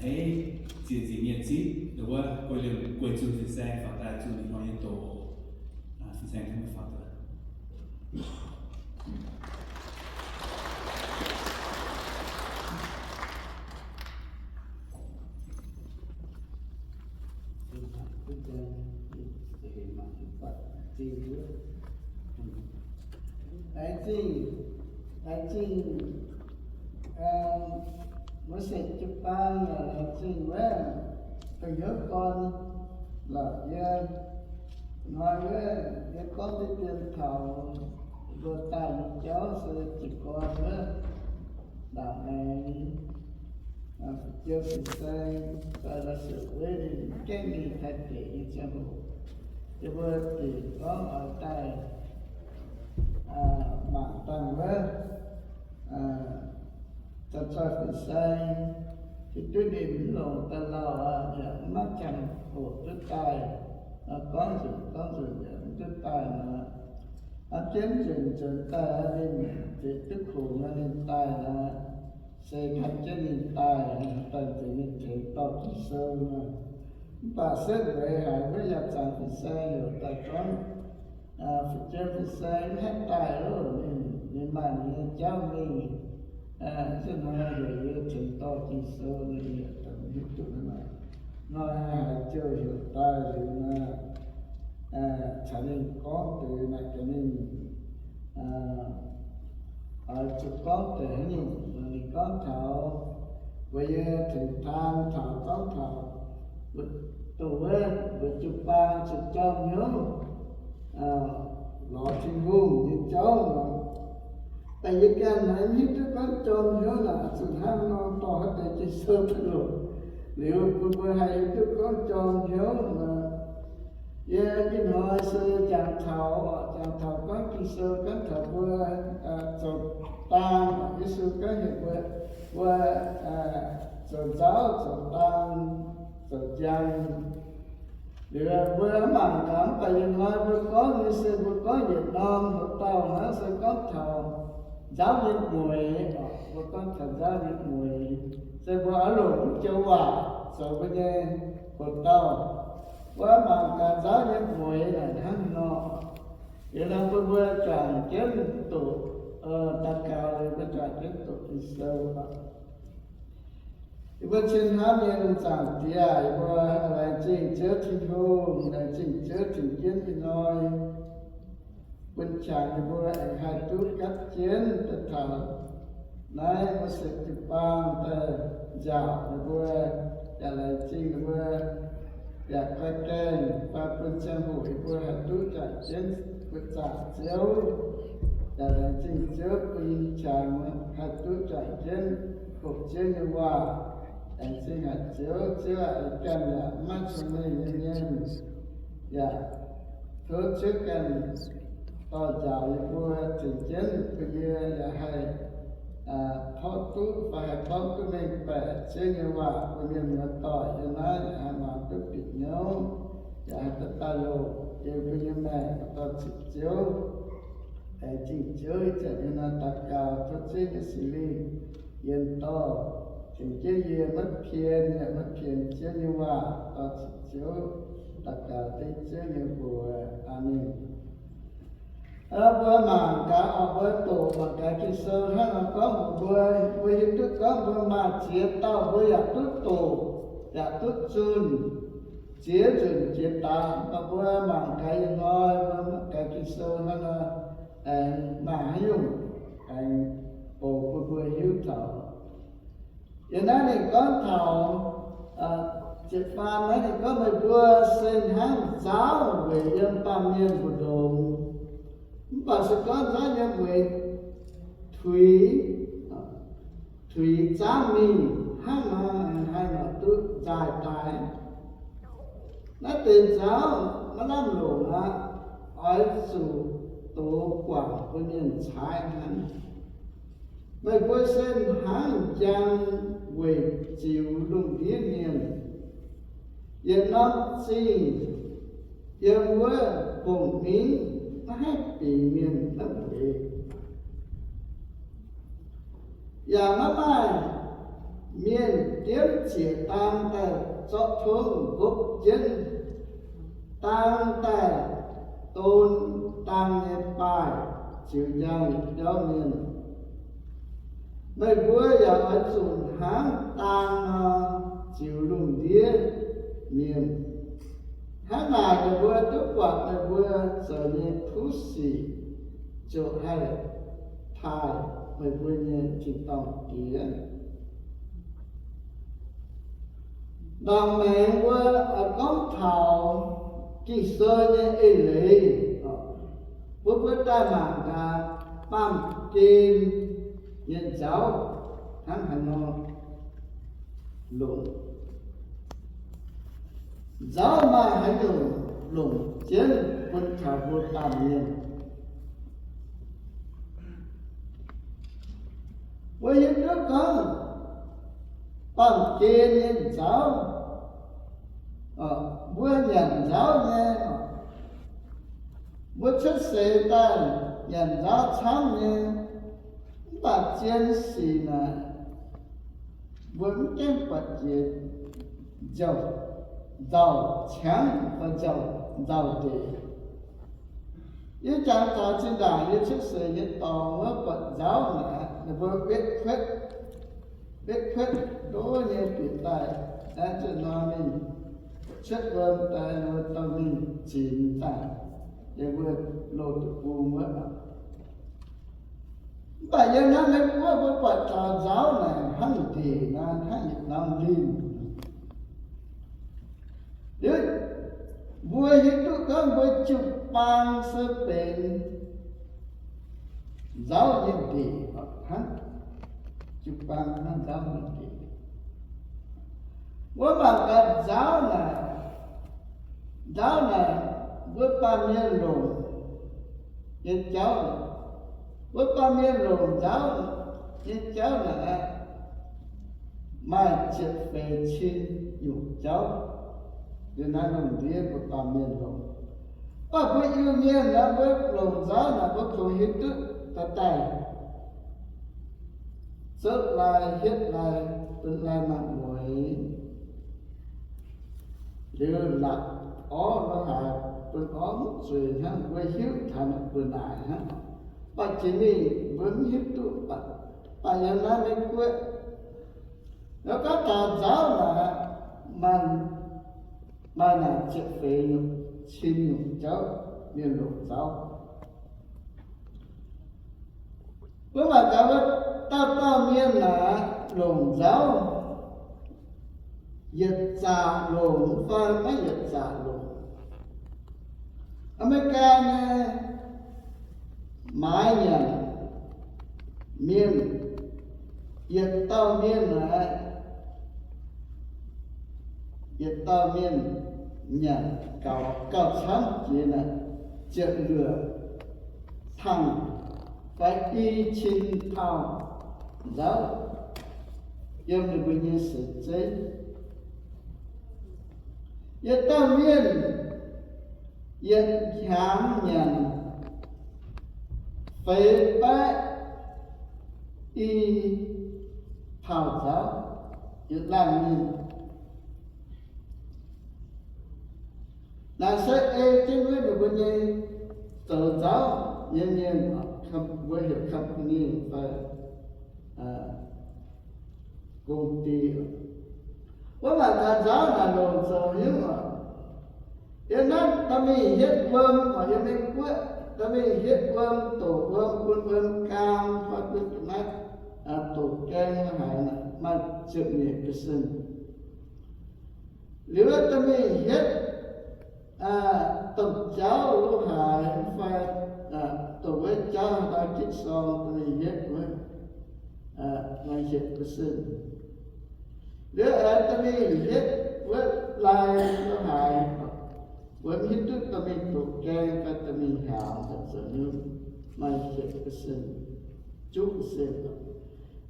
Eix, ziec nzengc nyei zipv, ndongc wuov guei liemh guei zunh fin-saeng faaux daaih zunh ninh hnoi nyei doqc. Fin-saeng hnangv faaux daaih. Laengz zingh, laengz zingh, Mose jiu-baang yaac laengz zingh wuov dongh hnyouv gorn lorqc. Yie hnoi wuov yie gorngv diqv dien taux mbuo daaih nyei jauv se jiez gorn wuov ndaangc aengx fu'jueiv fin-saeng, daaih la'siouc weiv ninh mv gaengh mingh Taiv deic nyei ziangh hoc, yie mbuo dingc gorngv oix daaih mangc dangh wuov zoux zoih fin-saeng, hiuv duqv ninh mv longc daaih lauh aqv, yaac mv maiv jangx hoc duqv daaih. Gorngv nzunc gorngv nzunc yaac mv duqv daaih nor, hnamv jienv nzunc nzuonx daaih ninh ziouc duqv kungx nor ninh daaih nor, se hnamv jienv ninh daaih, daaih nzengc ninh tengx dorh Ging-Sou nor. Mv baac setv leiz haic wuov yaac zaangc fin-saeng heuc daaih gorngv, fu'jueiv fin-saeng mv haih daaih loh, ninh, ninh maaih ninh nyei jauv mingh. Ih hnoi heuc yie tengx dorh Ging-Sou, ninh yaac dongh hiuv duqv hnangv naaic. Hnoi haiz jouh heuc daaih liuz nor, caux ninh gorngv deix naaic gaax ninh oix zuqc gorngv deix haaix nyungc. Ninh gorngv taux mbuox yie tengx taan taux gorngv taux dongh wuov mbuo jiu-baang zuqc jorm hnyouv lorz Tin-Hungh nyei jauv nor. Daaih yie ganh naaiv hiuv duqv gorngv jorm hnyouv naaic zuqc hnangv nor dorh haaix deix Ging-Sou daaih longc. Liuz bun mbuo haih hiuv duqv gorngv jorm hnyouv nor, yie ih hnoi se jangx taux, jangx taux gorngv Ging-Sou gorngv taux mbuo zoux daan, Yesu gorngv heuc mbuo, mbuo zoux nzauv, zoux daan, zoux njang. Liuz mbuo mangc gaax, mv baac ih hnoi mbuo gorngv nyei se mbuo gorngv yietc norm hoc dauh hnangv, se gorngv taux nzauv nyei mueix. Mbuo gorngv taux nzauv nyei mueix, se mbuo oix longc wuov joux waac zoux mbuo nyei hoc dauh. Mbuo mangc gaax nzauv nyei mueix naaic hnangv nor. Liuz nor bun mbuo juangc jienv doqc, daux gaux liuz mbuo juangc jienv doqc Ging-Sou. Yie mbuo cien hnamv nyei Zaangc Diex, yie mbuo laengz zingh Ziouv Tin-Hungh, laengz zingh Ziouv tengx jienv ih hnoi bun qangx yie mbuo aengx haih duqv gapv jienv daaih taux naaiv Mose jiu-baang daaih nziaauc ninh mbuo, yaac laengz zingh ninh mbuo yaac koi gaengh fai bun ziangh hoc yie mbuo haih duqv juangc jienv bun zaangc Ziouv. Yaac laengz zingh Ziouv bun qangx haih duqv juangc jienv hoqc Ziouv nyei waac. Laengz zingh haic Ziouv. Ziouv aac, yie ganh yaac maiv cong-mengh nyei mienh, yaac tov Ziouv ganh dorh njaaux yie mbuo, tengx jienv bun yie yaac haih torqv duqv fai haih gorngv duqv mengh baeqc Ziouv nyei waac bun mienh muoz-doic yiem naaiv yaac haih muangx duqv bieqc hnyouv, yaac haih daaih daaih longc yiem mbuo nyei maengc dorh citv Ziouv. Laengz zingh Ziouv. Ih zanc yie nor daux gaux tov Ziouv nyei Singx Lingh yiem dorh, tengx jienv yie maiv pien yaac maiv pienx Ziouv nyei waac, dorh citv Ziouv. Daux gaux dengv Ziouv nyei mbuox. Aamen. Mbuo mangc gaax oc, mbuo doqc mangc gaax Ging-Sou hnangv nor gorngv mbuox mbuo, mbuo hiuv duqv gorngv mbuo maaih ziex dauh mbuo yaac duqv doqc, yaac duqv zunh, ziex nzunc jiex daaih. Mv baac mbuo mangc gaax ih hnoi mbuo mangc gaax Ging-Sou hnangv nor aengx maaih haaix nyungc aengx bouc bun mbuo hiuv taux. Yiem naaiv ninh gorngv taux ziepc faam naaiv ninh gorngv, meih mbuo se hnangv nzaauv weic yiem baamh mienh mbu'ndongx. Mv baac se gorngv nzaauv nyei mueix tuix, tuix zaangv mingh hnangv nor, haih noic duqv nzaaih daaih. Naaiv deix nzaauv maiv lamh longc aqv, oix zuqc dox guangc bun mienh caaiv hnangv. Meih mbuo se hnangv njang weic ziux lungh ndiev mienh. Yietc norm zingh yiem wuov mbong-mingh maiv haih bingx mienh naaiv weic, yaac maiv maaih Mienh diemv ziec dang daaih zorqv tongv nqopv jienv, dang daaih don dang nyei baaih ziux njang yietc biauv mienh. Meih mbuo yaac oix zuqc hnangv dang nor ziux lungh ndiev mienh. Hnangv naaic meih mbuo duqv buatc meih mbuo zoux nyei kuv sic ziouc haih taaih meih mbuo nyei tin-dorngh Diex. Ndaangc maengx mbuo oix gorngv taux Ging-Sou nyei eix leiz, mbuo mbuo daaih mangc gaax, baamh gen nyei nzauv hnangv haaix nor longc. Nzauv maaih haaix nyungc longc jienv bun taux mbuo baamh mienh? Mbuo hiuv duqv gorngv baamh gen nyei nzauv, mbuo nyanc nzauv nyei, mbuo cuotv seix daaih nyanc nzauv camv nyei. Mv baac zien sic naaic, mbuo mv gaengh buatc jiex nzauh, nzauh ciangv fai nzauh, nzauh ndeic. Yie jangx taux zinh ndaangc yie cuotv seix nyei dorngx wuov buatc nzauv naaic, ninh mbuo wetv kuotv, wetv kuotv ndo nyei bieqc daaih, aengx zuqc nor mingh cuotv wuom daaih, ninh mbuo dorh mingh zinx daaih, ninh mbuo loz-deic-bung wuov. Mv baac yiem naaiv Meiv Guoqv mbuo buatc taux nzauv naaic hnangv ndeic nor, hnangv yietc norm linh. Liuz, mbuo hiuv duqv gorngv mbuo jiu-baang se benx nzauv nyei ndeic hnangv. Jiu-baang hnangv nzauv nyei ndeic. Mbuo mangc gaax nzauv naaic, nzauv naaic mbuo baamh mienh longc nyei jauv, mbuo baamh mienh longc nzauv nyei jauv naaic maaih ziepc feix cin nyungc jauv. Liuz naaiv lungh ndiev mbuo baamh mienh longc. Mv baac mbuo Iu-Mienh naaic, mbuo longc nzauv naaic mbuo kungx hiuv duqv daaih daaih zouv lai hietv lai bun lai maaih mueix. Liuz la'orv lo haaix bun orv mv zueiz hnangv, mbuo hiuv taux naaic mbuo naaic hnangv. Mv baac jiex mingh mbuo mv hiuv duqv baac, baac yiem naaiv Meiv Guoqv, yaac gorngv taux nzauv naaic, maaih, maaih naaic ziepc feix nyungc cin nyungc jauv mienh longc nzauv. Mbuo mangc gaax wuov dauh dauh mienh naaic longc nzauv, yietc zaqc longc fai maiv yietc zaqc longc. Aa^me^li^gaa nyei maaiz nyanc mienh, yietc dauh mienh naaic, yietc dauh mienh nyanc gaux gauh camv jiex naaic, ziepc luoqc tangh fai i cin tauh nzauv yiem ninh mbuo nyei seix zeiv. Yietc dauh mienh yietc hnyangx nyanc feix baeqv i tauh nzauv, yietc laanh mienh. Naaiv se ei jienv wuov ninh mbuo nyei zoux nzauv nyei mienh, mbuo heuc company fai 公司. Wuov mangc gaax nzauv naaic longc zoux hnyouv oc. Yiem naaiv dorh mingh hietv wuom oc, yiem Meiv Guoqv dorh mingh hietv wuom, doqc wuom, bun wuom gaam, fai bun ga'naaiv doqc gaeng haaix, maaih ziepc nyeic percent. Liuz dorh mingh hietv domh jauv lo haaix fai doqc wuov jauv haaix dauh gitv sorng dorh mingh hietv wuov, maaih hietc percent. Liuz aengx dorh mingh hietv wuov lai lo haaix, wuov mv hiuv duqv dorh mingh doqc gaeng fai dorh mingh hiaaux daaih zoux hnyouv, maaih hietc percent, juqv percent.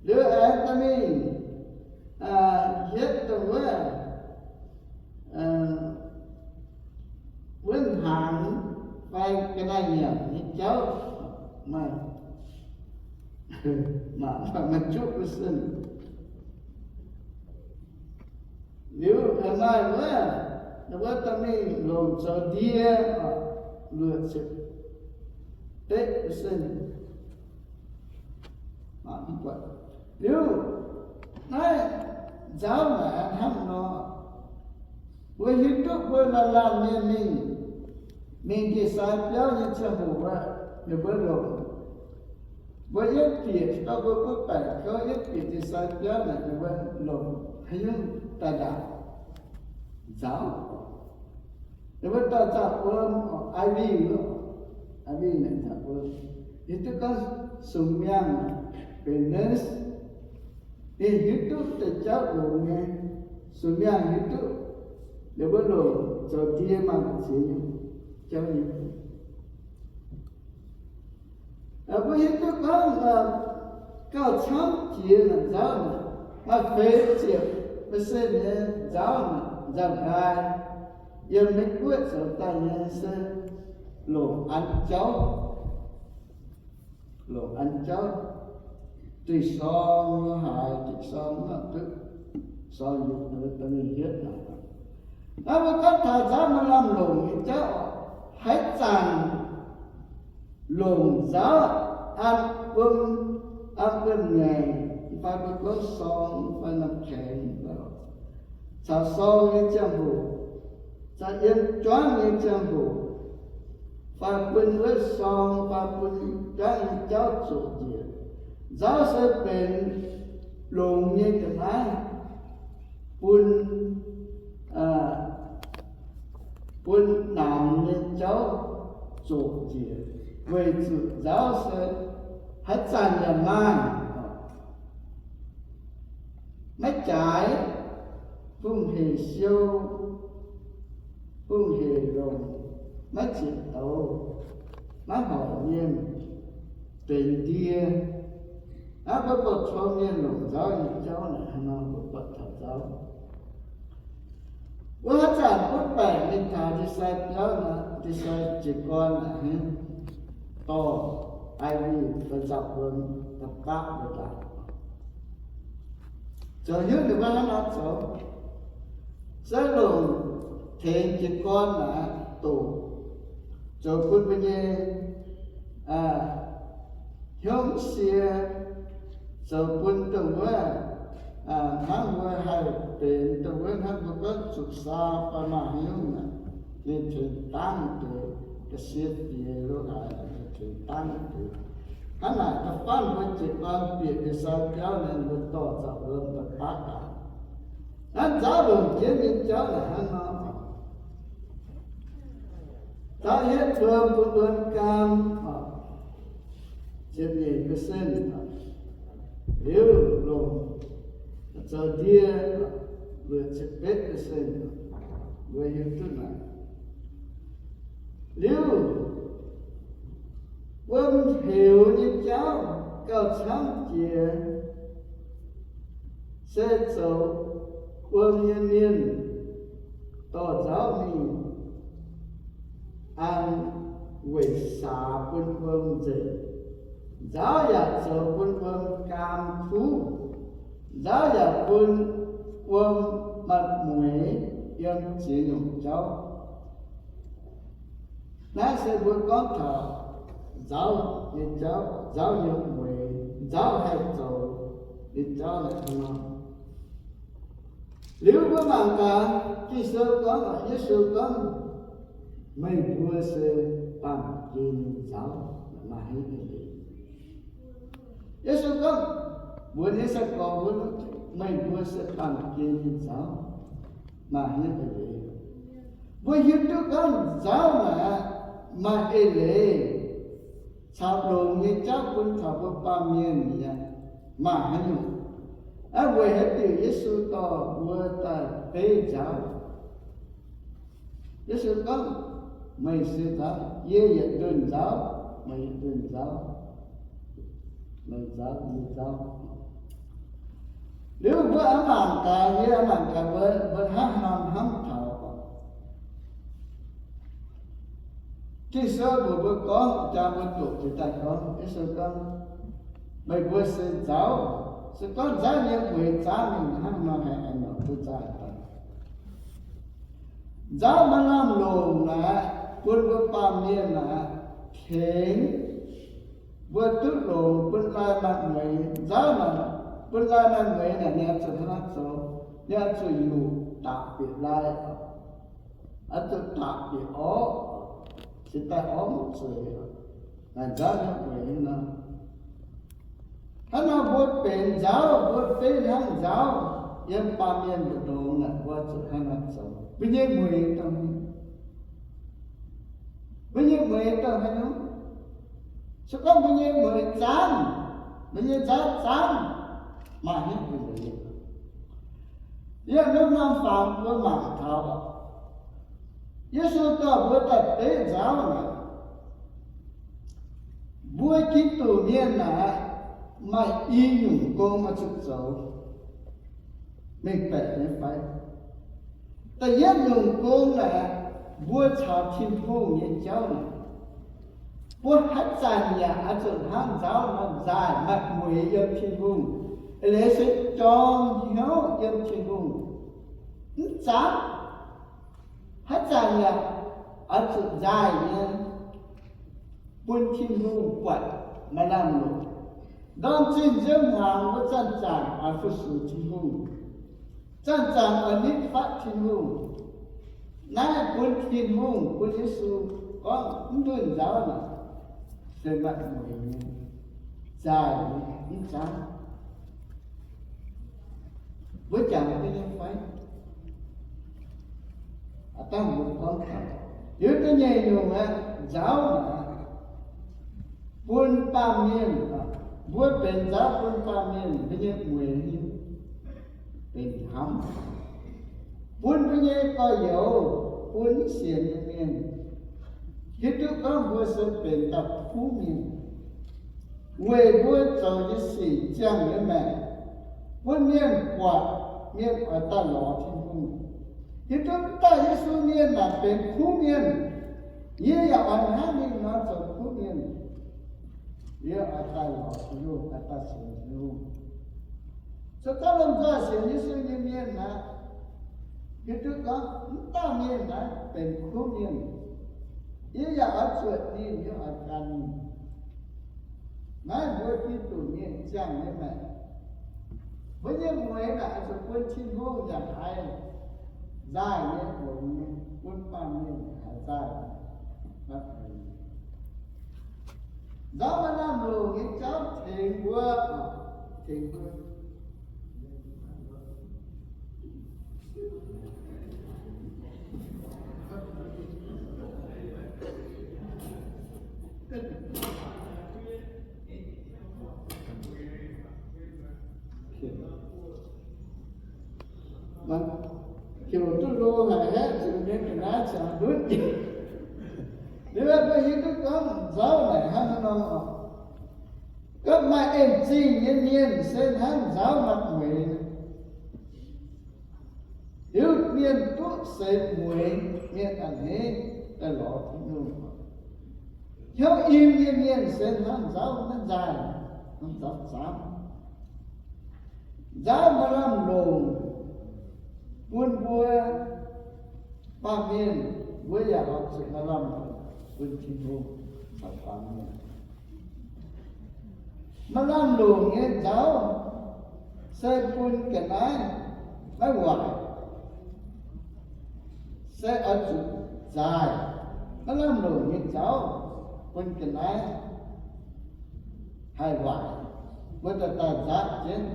Liuz aengx dorh mingh hietv dongh wuov, wuov hnaangx fai ga'naaiv nyanc nyei jauv, maaih, maaih juqv percent. Maaih wuov, ninh mbuo dorh mingh longc zoux ndie, luoqc ziepc betv percent. Liuz, naaiv nzauv naaic hnangv nor, mbuo hiuv duqv mbuo laanh laanh mienh mingh, mingh geh-sai biauv nyei ziangh hoc wuov, ninh mbuo longc, mbuo yietv bieqc, gorngv mbuo butv baengc kouv yietv bieqc geh-sai biauv naaic, ninh mbuo longc haaix nyungc daaih ndaangc? Nzauv. Ninh mbuo daaih nzauh wuom, I V, I V naaic nzauh wuom. Yie duqv gorngv sung-miangh, venous, ninh hiuv duqv deix jauv longx nyei. Sung-miangh hiuv duqv, ninh mbuo longc zoux ndie maaih ziex nyungc jauv nyei. Mbuo hiuv duqv gorngv gauh camv jiex naaic nzauv naaic, maaih feix ziepc percent nyei nzauv naaic, nzauh nqaai, yiem Meiv Guoqv zoux daaih nyei se longc an jauv, longc an jauv, duih sorng lo haaix, duih sorng mv duqv sorng yungz, dongh mingh hietv naaic. Naaiv mbuo gorngv taux nzauv maaih lamh longc nyei jauv, haaix zanc longc nzauv an wuom, an wuom-ngaengc fai mbuo gorngv sorng fai norm kaengx, caux sorng nyei ziangh hoc, caux yiem juangv nyei ziangh hoc, fai bun wuov sorng fai bun juangv nyei jauv zoqc njiec. Nzauv se benx longx nyei ga'naaiv bun, bun namx nyei jauv zoqc njiec, weic zuqc nzauv se haaix zanc yaac maaih, maiv jaaix, bungx hec siou, bungx hec longc, maiv zieqc douz, maiv hoic mienh, benx ndie. Naaiv mbuo buatc tong mienh longc nzauv nyei jauv naaic, hnangv nor mbuo buatc taux nzauv. Wuov haaix zanc butv baengc mingh taux ndie-sai biauv naaic, ndie-sai jiez gorn naaic, hnangv dorh I V fai nzauh wuom da'baqv mbuo daaih. Zoux hiuv ninh mbuo hnangv nor zoux, se longc tengx jiez gorn naaic doqc, zoux bun mbuo nyei hnyouv mv sie, zoux bun dongh wuov, hnangv mbuo haih benx dongh wuov, hnangv mbuo gorngv zuqc saa fai maaih haaix nyungc naaic, ninh tengx dangv deix, ga'sie diex lo haaix, ninh tengx dangv deix. Hnangv naaic da'faanh mbuo jiez gorn bieqc ndie-sai biauv naaic, mbuo dorh nzauh wuom da'baqv daaih. Naaiv nzauv longc jienv nyei jauv naaic hnangv nor, nzauv hietv wuom bun wuom gaam, ziepc nyeic percent, liuz longc zoux ndie luoqc ziepc betv percent, mbuo hiuv duqv naaic. Liuz wuom heuc nyei jauv gauh camv jiex se zoux wuom nyei mienh dorh nzauv mingh an weic saax bun wuom nzengc. Nzauv yaac zoux bun wuom gaam kuv. Nzauv yaac bun wuom maaih mueiz yiem ziex nyungc jauv. Naaiv se mbuo gorngv taux nzauv nyei jauv, nzauv nyei mueiz, nzauv haih zoux nyei jauv naaic hnangv nor. Liuz mbuo mangc gaax, Ging-Sou gorngv, Yesu gorngv, meih mbuo se baamh gen nyei nzauv, maaih haaix nyungc eix leiz? Yesu gorngv, mbuox nyei sai-gorx mbuo, meih mbuo se baamh gen nyei nzauv, maaih haaix nyungc eix leiz? Mbuo hiuv duqv gorngv nzauv naaic maaih eix leiz caux longx nyei jauv bun taux mbuo baamh mienh mi'aqv. Maaih haaix nyungc? Aa, weic haaix diuc Yesu dorh mbuo daaih beiv nzauv? Yesu gorngv, meih se nzauv, yie yietc ndunh nzauv, meih yietc ndunh nzauv, meih nzauv, yie nzauv. Liuz mbuo aengx mangc gaax, yie aengx mangc gaax mbuo, mbuo hnangv haaix nor hnamv taux oc. Ging-Sou mbuox mbuo gorngv, jaa mbuo doqc jiex daaih gorngv, Yesu gorngv, meih mbuo se nzauv. Se gorngv nzauv nyei mueiz zaangv mingh hnangv nor, haaix aengx nor duqv nzauv daaih? Nzauv maaih lamh longc naaic, bun mbuo baamh mienh naaic tengx mbuo duqv longx, bun lai maaih mueix. Nzauv naaic, bun lai maaih mueix naaic, ninh oix zuqc hnangv naaiv zoux, ninh oix zuqc yuqc dapc bieqc lai, oix zuqc dapc bieqc orv, cingx daaih orv mv zueiz. Naaic nzauv nyei mueix nor. Hnangv nor mbuo benx nzauv, mbuo fei hnangv nzauv yiem baamh mienh mbu'ndongx naaic, mbuo zuqc hnangv naaiv zoux. Mbuo nyei mueix dongh haaix nyungc? Mbuo nyei mueix dongh haaix nyungc? Se gorngv mbuo nyei mueix zaangv, mbuo nyei nzauv zaangv, maaih hnyouv mbuo mueix. Yiem norm-norm fangx mbuo mangc taux, Yesu dorh mbuo daaih beiv nzauv naaic, mbuo Giduc mienh naaic maaih i nyungc gong oix zuqc zoux. Mengh baeqc nyei fai? Da'yietv nyungc gong naaic, mbuo caux Tin-Hungh nyei jauv naaic, mbuo haaix zanc yaac oix zuqc hnangv nzauv nor nzaaih maaih mueix yiem Tin-Hungh, leiz se jorm hnyouv yiem Tin-Hungh. Mv zaangv, haaix zanc yaac oix zuqc nzaaih nyei bun Tin-Hungh buatc maaih lamh longc. Ndorm zinh nziouv hmuangx mbuo zanc-zanc oix fu-sux Tin-Hungh, zanc-zanc oix nitv fatv Tin-Hungh. Naaiv bun Tin-Hungh, bun Yesu gorngv mv ndunh nzauv naaic se maaih mueix nyei, nzaaih nyei, mv zaangv. Mbuo jangx duqv nyei fai? Aa, dangh mbuo gorngv taux liuz da'nyeic nyungc aeqv, nzauv naaic bun baamh mienh, mbuo benx nzauv bun baamh mienh, mbuo nyei mueix benx hnamv, bun mbuo nyei gorx-youz, bun mv sienx nyei mienh hiuv duqv gorngv mbuo se benx dauh kuv mienh, weic mbuo zoux nyei sic ziangh nyei maengc, bun mienh buatc, mienh oix daaih lorz Tin-Hungh. Hiuv duqv daaih Yesu mienh naaic benx kuv mienh, yie yaac oix hnangv ninh nor zoux kuv mienh. Yie oix daaih lorz Tin-Hungh, oix daaih sienx Tin-Hungh. Se gorngv lomh nzoih sienx Yesu nyei mienh naaic, hiuv duqv gorngv mv dauh mienh naaiv benx kuv mienh, yie yaac oix zuotc ninh, yie oix gan ninh. Naaiv mbuo Giduc mienh ziangh nyei maengc. Mbuo nyei mueix naaic oix zuqc bun Tin-Hungh yaac haiz nzaaih nyei, longx nyei, bun baamh mienh haiz nzaaih. Nzauv maaih lamh longc nyei jauv tengx mbuo, tengx mbuo. Mangc, heuc duqv lo haic aeqv, zuqc mienh ga'naaiv ziangx ndutv. Liuz mbuo hiuv duqv gorngv nzauv naaic hnangv haaix nor. Gorngv maaih en zingh nyei mienh se hnangv nzauv maaih mueix. Liuz mienh duqv seix mueix, mienh a'hneiv daaih lorz Tin-Hungh. Hnyouv im nyei mienh se hnangv nzauv maiv nzaaih, hnangv nzauv zaamv. Nzauv maaih lamh longc bun mbuo baamh mienh, mbuo yaac oix zuqc maaih lamh longc bun Tin-Hungh caux baamh mienh. Maaih lamh longc nyei nzauv se bun ga'naaiv maiv waaic, se oix zuqc nzaaih. Maiv lamh longc nyei nzauv bun ga'naaiv haih waaic. Mbuo daaih daaih nzaatv jienv,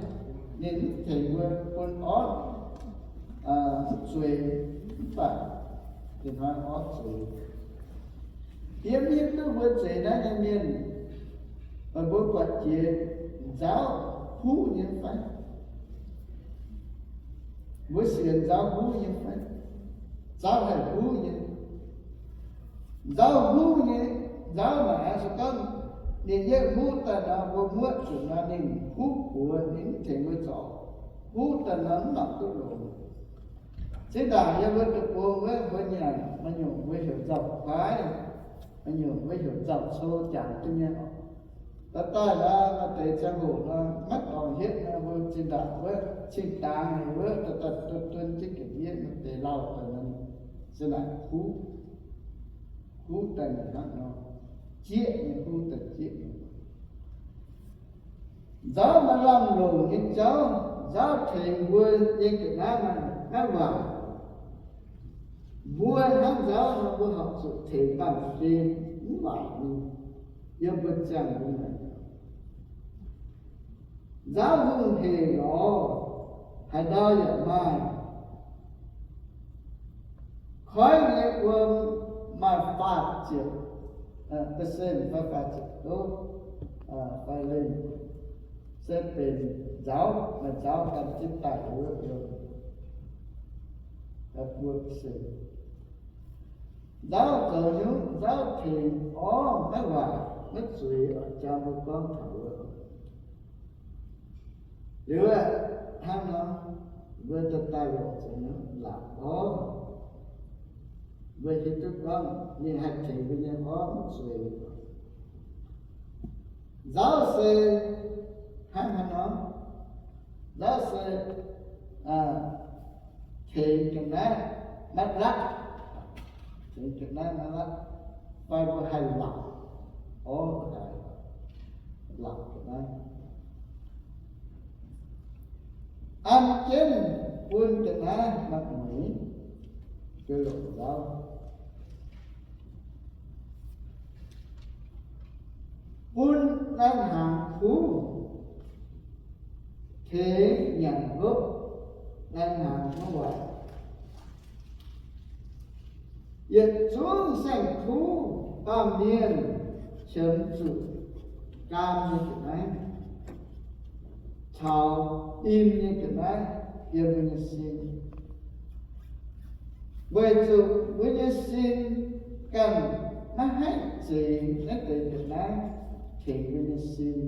ninh mv tengx mbuo bun orv zueiz, mv baac ninh hnoi orv zueiz. Yie mv hiuv duqv mbuo zueiz naaiv nyei mienh, meih mbuo buatc jiex nzauv huv nyei fai? Mbuo sienx nzauv huv nyei fai? Nzauv haih huv nyei. Nzauv huv nyei, nzauv naaic se gorngv ninh yietv huv daaih nor, mbuo muoqv zuqc nor, ninh huv buoz, ninh mv tengx mbuo zorc. Huv daaih nor mv nongc duqv longx. Zinh ndaangc yiem mbuo deic-bung wuov, mbuo nyanc maaih nyungc mbuo heuc nzauv kuaaiv, maaih nyungc mbuo heuc nzauv cou, jangx duqv nyei oc. Daaih daaih nor, maaih deix ziangh hoc nor, maiv dorngc hietv nor, mbuo zinh ndaangc wuov cing-daangx haic wuov, daaih daaih duon duon jienv ga'ndiev, maaih deix lauh daaih nor, Za'naaic huv, huv daaih hnangv nor, jieqv nyei huv daaih jieqv nyei. Nzauv maaih lamh longc nyei jauv, nzauv tengx mbuo yiem ga'naaiv maaih, maiv waaic. Mbuo hnangv nzauv nor, mbuo horpc zuqc tengx baamh gen mv waaic nyei, yiem mbuo ziangh nyei maengc. Nzauv hungh hec lorz, haaix ndau yaac maaih. Koiv nyei wuom maaih faah ziepc, aa, percent fai faah ziepc gouv, aa, fai lengh se benx nzauv, maaih nzauv ganh jienv daaih wuov wuom, aa, buo percent. Nzauv zoux hnyouv, nzauv tengx orv maiv waaic, maiv zuiz oc, jang mbuo gorngv taux wuov. Liuz aeqv, hnangv nor, mbuo daaih daaih longc zoux hnyouv laangz orv. Mbuo hiuv duqv gorngv ninh haih tengx mbuo nyei orv mv zuiz. Nzauv se hnangv haaix nor? Nzauv se, aa, tengx ga'naaiv maiv latv, tengx ga'naaiv maiv latv, fai mbuo haih laangz orv, haih laangz ga'naaiv. An jienv bun ga'naaiv maaih mueiz, guei longc nzauv. Bun naaiv hnaangx kuv tengx nyanc hopv, naaiv hnaangx maiv waaic. Yietc zungv saeng-kuv baamh mienh qiemx zuqc gaam nyei ga'naaiv caux im nyei ga'naaiv yiem mbuo nyei sin, weic zuqc mbuo nyei sin ganh maiv haih zeix naaiv deix ga'naaiv tengx mbuo nyei sin.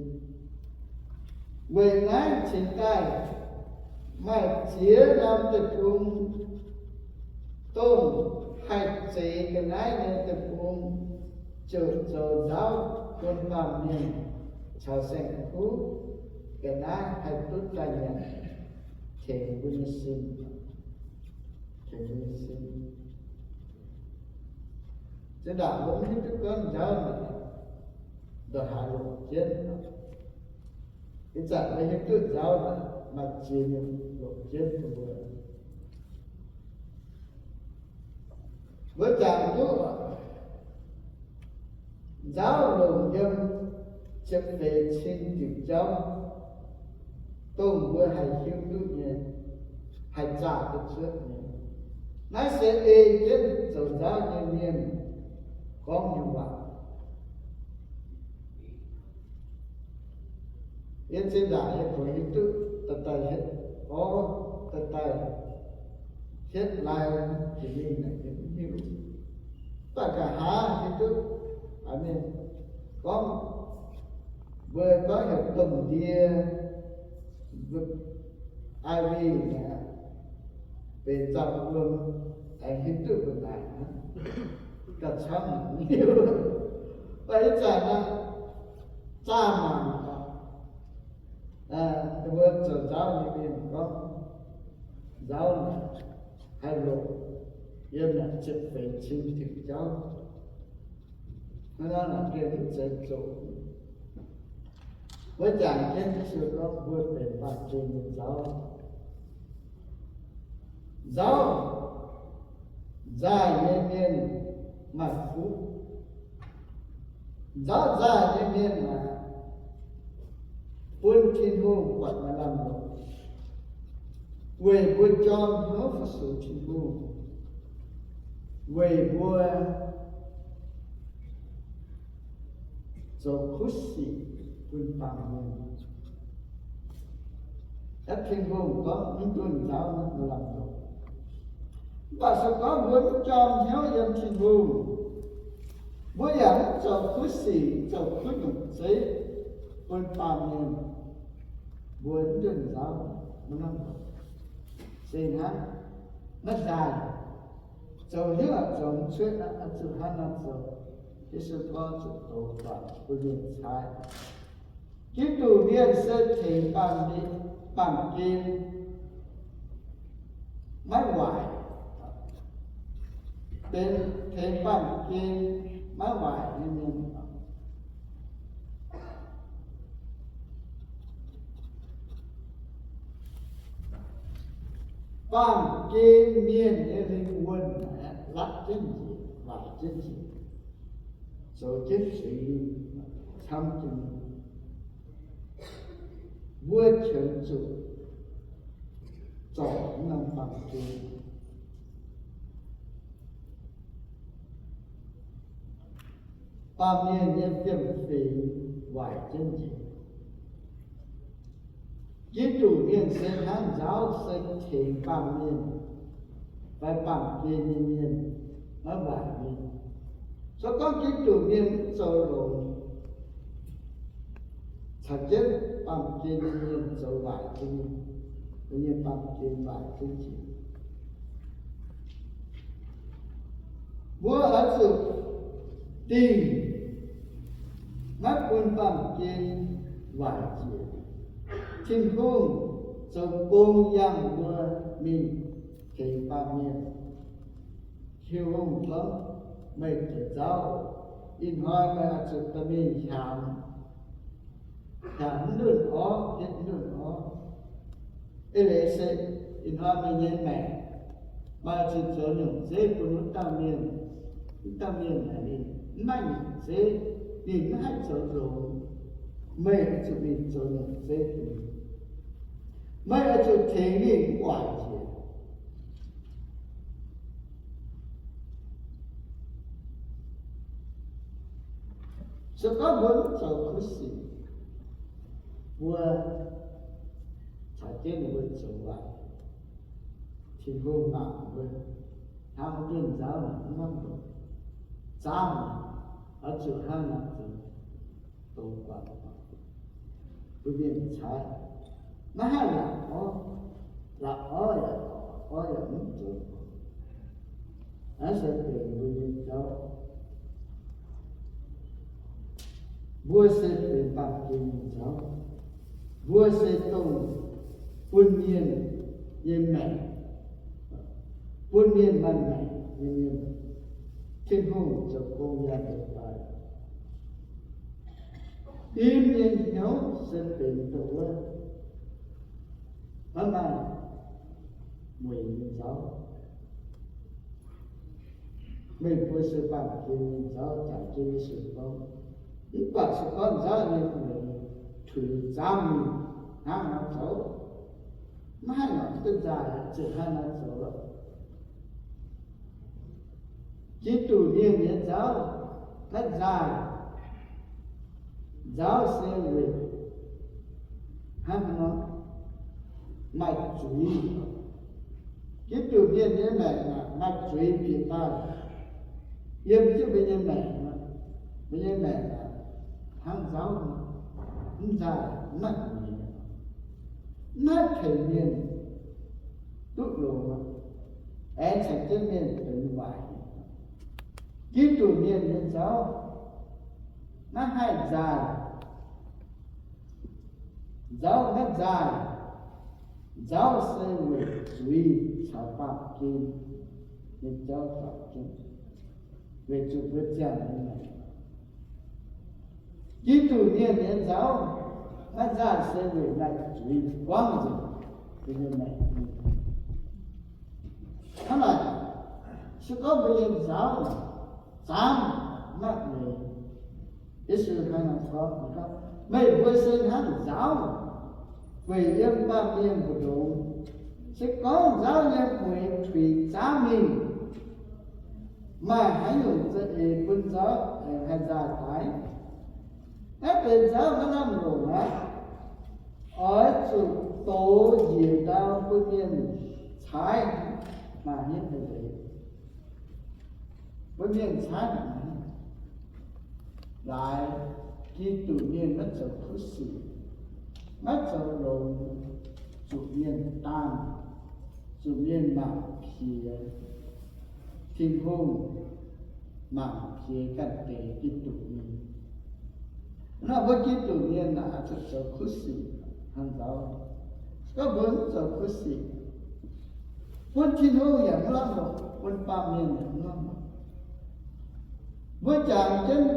Weic naaiv cingx daaih maaih ziex norm deic-bung, dongh haih zeix ga'naaiv nyei deic-bung, ziouc zoux nzauv bun baamh mienh caux saeng-kuv ga'naaiv haih duqv daaih nyanc, tengx mbuo nyei sin, tengx mbuo nyei sin. Zinh ndaangc mbuo mv hiuv duqv gorngv nzauv naaic ndongc haaix longc jienv. Ih zanc mbuo hiuv duqv nzauv naaic maaih ziex nyungc longc jienv bun mbuo. Mbuo jangx duqv nzauv longc yiem ziepc feix cin diuc jauv, dongh mbuo haih hiuv duqv nyei, haih zaah duqv cuotv nyei. Naaiv se ei jienv zoux nzauv nyei mienh gorngv nyei waac. Yie zinh ndaangc yie kungx hiuv duqv daaih daaih hietv orv, daaih daaih hietv lai jiex mingh naaic yie mv hiuv. Mv baac nqa'haav hiuv duqv haaix nyungc gorngv, mbuo gorngv heuc domh ndie, I V naaic, benx nzauh wuom, aengx hiuv duqv mbuo naaic hnangv, gauh camv haic. Mv baac ih zanc naaic zaah mangc oc, mbuo zoux nzauv nyei mienh gorngv, nzauv naaic haih longc yiem naaic ziepc feix cin diuc jauv. Hnangv naaic gengh mv zeiz zoqc. Mbuo jangx jienv Yesu gorngv mbuo benx baamh gen nyei nzauv. Nzauv nzaaih nyei mienh maaih fuqv. Nzauv nzaaih nyei mienh aah, bun Tin-Hungh buatc maaih lamh longc, weic mbuo jorm hnyouv fu-sux Tin-Hungh, weic mbuo zoux kuv sic bun baamh mienh. Naaiv Tin-Hungh gorngv mv dunh nzauv naaiv maaih lamh longc. Mv baac se gorngv mbuo mv jorm hnyouv yiem Tin-Hungh, mbuo yaac mv zoux kuv sic, mv zoux kuv nyungc zeiv bun baamh mienh, mbuo mv dunh nzauv, maiv lamh longc. Se hnangv naaiv nzaaih, zoux hnyouv aqc zoux mv cuotv aqv, zuqc hnangv naaiv zoux. Yesu gorngv zuqc dox guangc bun mienh caaiv. Giduc mienh se tengx baamh, baamh gen maiv waaic. benx tengx baamh gen maiv waaic nyei mienh. Baamh gen mienh nyei lingh wuonh aeqv, latv jienv njiec, waaic jienv njiec, zoux jienv zuiz, camv jienv. Mbuo qiemx zuqc zorc norm baamh gen. Baamh mienh nyei fiem-fingx waaic jienv njiec. Giduc mienh se hnangv nzaauv se tengx baamh mienh fai baamh gen nyei mienh maiv waaic mienh. Se gorngv Giduc mienh mv zoux longx, caux jienv baamh gen nyei mienh zoux waaic jienv, mbuo nyei baamh gen waaic jienv njiec. Mbuo oix zuqc dingh maiv bun baamh gen waaic njiec. Tin-Hungh zoux gong yangh mbuo mingh tengx baamh mienh. Tin-Hungh gorngv, meih jiex nzauv, ih hnoi meih oix zuqc dorh mingh hnyangx, hnyangx mv ndunh orv, hietv mv ndunh orv. Eix leiz se ih hnoi meih nyei maengc, meih oix zuqc zoux nyungc zeiv bun wuov dauh mienh. Wuov dauh mienh naaic ninh mv maaih nyungc zeiv, ninh mv haih zoux longx. Meih oix zuqc mingh zoux nyungc zeiv bun ninh. Meih oix zuqc tengx ninh mv waaic njiec. Se gorngv mbuo mv zoux kuv sic, mbuo caux jienv ninh mbuo zoux waaic. Tin-Hungh mangc mbuo hnangv ndunh nzauv naaic mv lamh longc, zaamv oix zuqc hnangv naaic zoux, dongz guangc, bun mienh caaiv. Maiv haih laatc orv, laatc orv yaac, orv yaac mv zoux. Naaiv se benx mbuo nyei jauv. Mbuo se benx baamh gen nyei jauv. Mbuo se dongh bun mienh nyei maengc, bun mienh maaih maengc nyei mienh. Tin-Hungh zoux gong yangh deix daaih. Yiem nyei hnyouv se benx dongh wuov maiv maaih mueic nyei jauv. Meih mbuo se baamh gen nyei jauv, Zaangc Yesu gorngv. Mv baac se gorngv nzauv nyei mueic tuix zaamv mingh hnangv nor zoux, maiv haih nor duqv nzaaih, zuqc hnangv nor zoux. Giduc mienh nyei nzauv, naaiv nzaaih, nzauv se weic hnangv nor maaih zuiz. Giduc mienh nyei maengc maaih zuiz bieqc daaih yiem jienv mbuo nyei maengc. Mbuo nyei maengc hnangv nzauv, mv nzaaih, mv maaih zuiz, mv haih tengx mienh duqv longx, aengx caux jienv mienh benx waaic. Giduc mienh nyei nzauv maiv haih nzaaih. Nzauv maiv nzaaih. Nzauv se weic zuiz caux baamh gen nyei jauv zoux jienv, weic zuqc mbuo ziangh nyei maengc. Giduc mienh nyei nzauv maiv nzaaih se weic maaih zuiz buangv nzengc mbuo nyei maengc. Hnangv naaic, se gorngv mbuo nyei nzauv zaamv maiv mueiz, Yesu hnangv naaiv gorngv, meih mbuo se hnangv nzauv, weic yiem baamh mienh mbu'ndongx. Se gorngv nzauv nyei mueiz tuix zaamv mingh, maaih haaix nyungc za'eix bun nzauv aengx haih nzaaih daaih? Naaiv benx nzauv maiv lamh longc aqv. Oix zuqc dox njiec ndau bun mienh caaiv, maaih hnyouv haiz leiz, bun mienh caaiv haic. Laaix Giduc mienh maiv zoux kuv sic, maiv zoux longx, zuqc mienh daanh, zuqc mienh mangc piex. Tin-Hungh mangc piex ganh deix Giduc mienh. Nor mbuo Giduc mienh naaic oix zuqc zoux kuv sic hnangv nzauv. Gorngv mbuo mv zoux kuv sic, bun Tin-Hungh yaac mv lamh longc, bun baamh mienh yaac mv lamh longc. Mbuo jangx jienv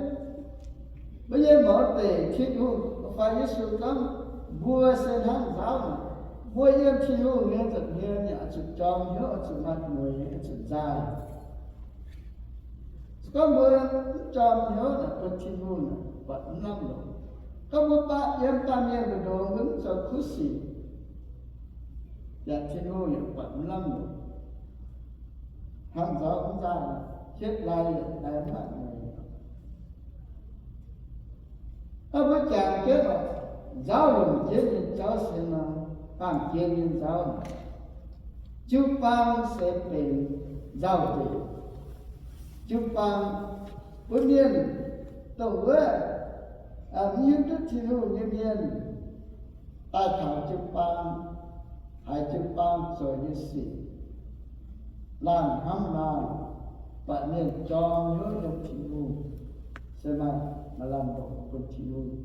mbuo nyei mouz deic, Tin-Hungh fai Yesu gorngv mbuo se hnangv nzaauv naaic, mbuo yiem Tin-Hungh nyei nza'hmien yaac oix zuqc jorm hnyouv, oix zuqc maaih mueiz, oix zuqc nzaaih. Se gorngv mbuo mv jorm hnyouv naaic, bun Tin-Hungh naaic buatc mv lamh longc. Gorngv mbuo baamh, yiem baamh mienh mbu'ndongx mbuo mv zoux kuv sic, yaac Tin-Hungh yaac buatc mv lamh longc. Hnangv nzaauv mv nzaaih, hietv lai yaac lai mv maaih mueiz. Hnangv mbuo jangx jienv oc, nzaauv longc jienv nyei jauv se nor, baamh gen nyei nzaauv, jiu-baang se benx nzauh ndeic. Jiu-baang, mbuo mienh dongh wuov mv hiuv duqv Tin-Hungh nyei mienh daaih taux jiu-baang, haiz jiu-baang zoux nyei sic laanh hnamv laanh, buatc mienh jorm hnyouv yiem Tin-Hungh, se maaih, maaih lamh longc bun Tin-Hungh.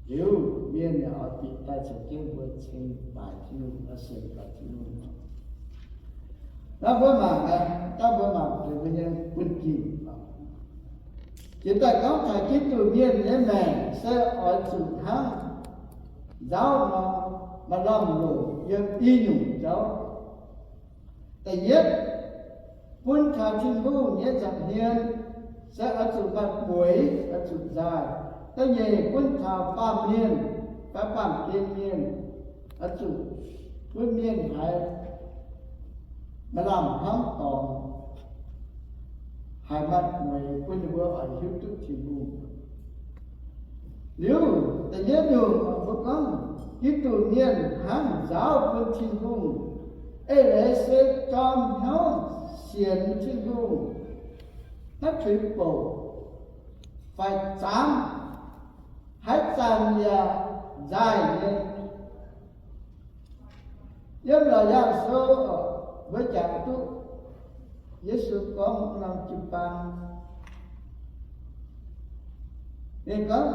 Liuz mienh yaac oix bieqc daaih caux jienv mbuo ceng baaix Tin-Hungh, oix sienx baaix Tin-Hungh. Naaiv mbuo mangc, naaiv mbuo mangc deix mbuo nyei bun-ging. Jiex daaih gorngv taux Giduc mienh nyei maengc se oix zuqc hnangv nzaauv nor, maaih lamh longc yiem i nyungc jauv. Da'yietv, bun taux Tin-Hungh nyei nza'hmien se oix zuqc maaih mueiz, oix zuqc nzaaih. Da'nyeic, bun taux baamh mienh fai baamh gen mienh, oix zuqc bun mienh haiz maaih lamh hnamv dorngx, haiz maaih mueiz bun ninh mbuo oix hiuv duqv Tin-Hungh. Liuz da'yietv nyungc mbuo gorngv Giduc mienh hnangv nzaauv bun Tin-Hungh, eix leiz se jorm hnyouv sienx Tin-Hungh, haiz tuix bouc fai zaamv, haaix zanc yaac nzaaih nyei. Yiem Laauc Yaangh Sou mbuo jangx duqv Yesu gorngv norm jiu-baang, ninh gorngv,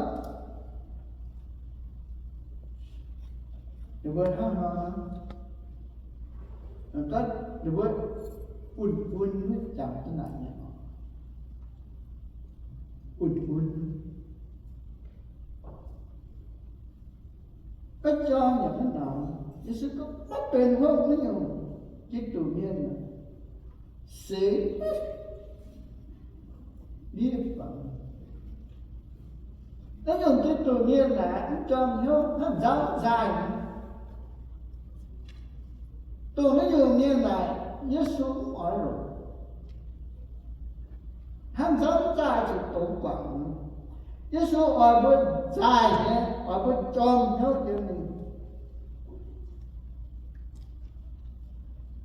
ninh mbuo hnangv nor, ninh mbuo bun-bun jangx duqv naaic nyei, bun-bun. Maiv jorm yaac maiv nauz. Yesu gorngv maiv benx hopv naaiv nyungc Giduc mienh, seix ndiev guangc. Naaiv nyungc Giduc mienh naaic mv jorm hnyouv, hnangv nzaauv nzaaih. Dongh naaiv nyungc mienh naaic Yesu mv oix longc. Hnangv nzaauv nzaaih zuqc dongz guangc. Yesu oix mbuo nzaaih nyei, oix mbuo jorm hnyouv yiem ninh.